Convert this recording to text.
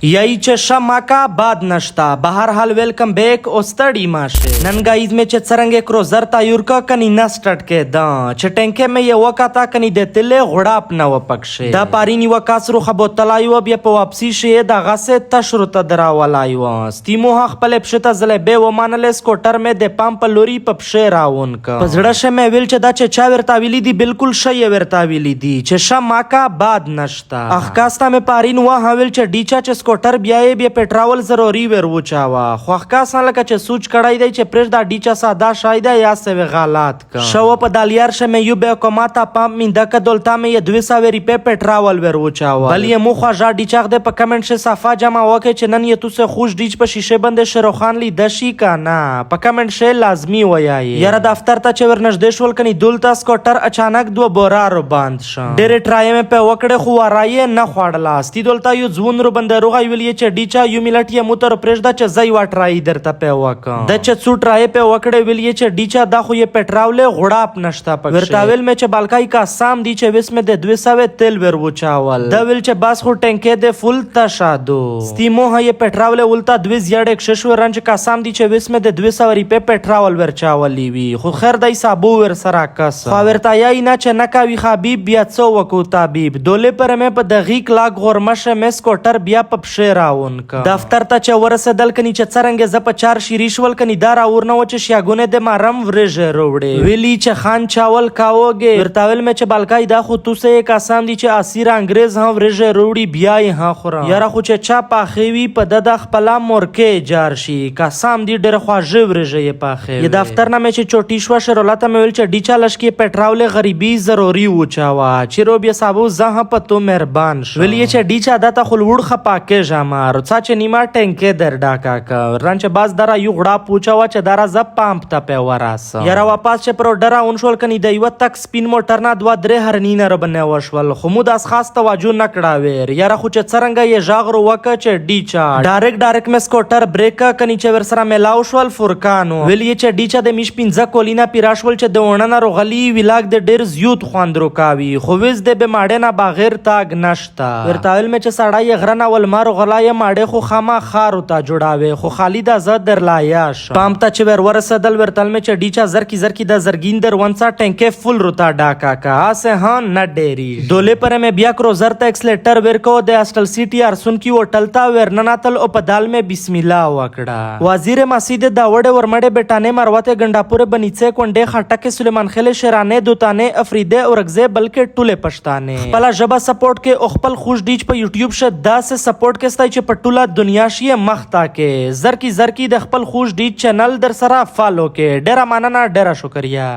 یی چې شه ماکا باد نشتا. بهر حال ویلکم بیک او ستړي ماشه. نن گایز می چې څرنګه کروزر تایور کا کني نه سټټ کې دا چې ټینکه مې یې وکاته کني د تلې غړاپ نه وپکشه. دا پارینی وکاس روخه بوتلای و بیا په واپسی شي دا غسه تشرو ته دراولای و ستیمو خپل پښه ته زله به و مانل. سکوټر مې د پمپ لوري په پښه راون ک په زړه شه مې ویل چې دا چې چا ورته ویلي دي، بالکل شه یې ورته ویلي دي چې شه ماکا باد نشتا. اخکاستا مې پارین و ویل چې ډیچا چې سکوټر بیا یې بیا پټرول ضروري ور وچاوه، خو اخکاسا لکه چې سوچ کړای دی چې پرېږده، ډیچا ساده شای دی یا سوي غلط که شو. په دالیار شه مې یو به کوماتا پمپ مینده که دولتا مې یې 200 روپے پټرول ور وچاوه. بل یې مو خواږه ډیچاغ دی، په کمنټ شه صفا جمع وکړي چې نن یې توسه خوش ډیچ په شیشه باندې شروخان لیده شي که نه؟ په کمنټ شه لازمی ویایي. یاره دفتر ته چې ورنږدې شول کني دلته سکوټر اچانک دوه بورارو باند شه. ډېرې ټرایې مې په وکړې خو ورایې نه خوړله. ستی دلته یو ځوان رو باندې روغی ویل یې چې ډیچا، یو ملټ یې موتر پرېږده چې زه یوه ټرایي درته په وکم. د چې څو ټرایې په وکړې، ویل یې چې ډیچا، دا خو یې پټراولې غړاپ نشته پکښې. ورته ویل مې چې بالکای کا سام دی چې وس مې د 200 تیل ور وچاول. دا ویل چې بس خو ټینکې د فول تشادو. ستی موه یې پټراولې ولته دوی زیاړې کښ شو رنج کا سام دی چې وس مې د 200 روپے پټراول ورچاولې وي، خو خیر دی، سابو ور سره کس خو ورته یای نه چې نه کاوي حبیب، بیا څو وکو طبیب. دولې پر مې په دغیق لاګ غورمشه مې سکوټر بیا په پښې راون ک. دفتر ته چې ورسېدل کني چې څرنګه زه په چار شیری شول کني دا راورنه و چې شیاګونه د مارم ورژه روړې. ویلی چې خان چاول کاوګه؟ ورته ویل مې چې بالکای، دا خو توسه یک آسان دی چې اسیر انګريز هم ورژه روړي بیا یې ها خورم. یاره خو چې چا پاخې وي په د خپل مورکې جار شي، قسم دی ډېر خواږه ورژه یې پاخې وي. دفتر نه مې چې چوټي شوه، شرولا ته مې ویل چې ډیچا، لشکې پټراول غریبي ضروري وچاوه چې رو بیا سابو زه په تو مهربان شو. ویل یې چې ډیچا، دا ته خو لوړ خپا کې ژما رڅا چې نیمه ټینکې در ډاکا ک رنچ باز درا یو غړا پوچاوه چې دارا ز پامپ ته په وراس. یاره واپس چې پر ډرا اونشول کني د یو تک سپین موټر نه دوه درې هرنی نه ربنه وشول، خو مو داس خاص توجه نه کړه ویر. یاره خو چې څرنګه یې ژغ رو وکه چې ډیچا، ډایرک ډایرک مې سکوټر بریک کني چې ور سره ملاو شول فرقانو. ویل یې چې ډیچا، د میش 5 کولینا پیرا شول چې د وڼه نه روغلی ویلاګ د ډیر زیوت خوند روکاوي، خو ویز د به ماډه نه بغیر تاګ نشتا. ورته ویل مې چې سړی یې غره نه ول مارو غلا یې ماډه خو خامہ خارو ته جوړاوي، خو خالی دا زه درلایا شم. پام ته چې ور ورسېدل، ورته مې چې ډیچا، زرکی زرکی د زرګین در ونڅا ټینکې فل روتا ډاکا کا اسه ها نه ډېری. دولې پر مې بیا کروزر ته اکسلیټر ورکو، د اسټل سیټي ارسون کی هوټل ته ورنناتل او په دال مې بسم الله وکړه. وزیر مسجد داوړ ورمړې بیٹانه مرواته ګنډاپور بنیڅه کونډه خټکه سلیمان خیل شرانه دوتانه افریده اورګزه بلکې ټوله پښتانه خپل ژبه سپورټ کې او خپل خوش ډیچ په یوټیوب شه داسې سپورټ کې ستای چې په ټوله دنیا شي مخ تا کې. زرکی زرکی د خپل خوش ډیچ چینل در سره فالو کې. ډیره مننه، ډیره شکریه.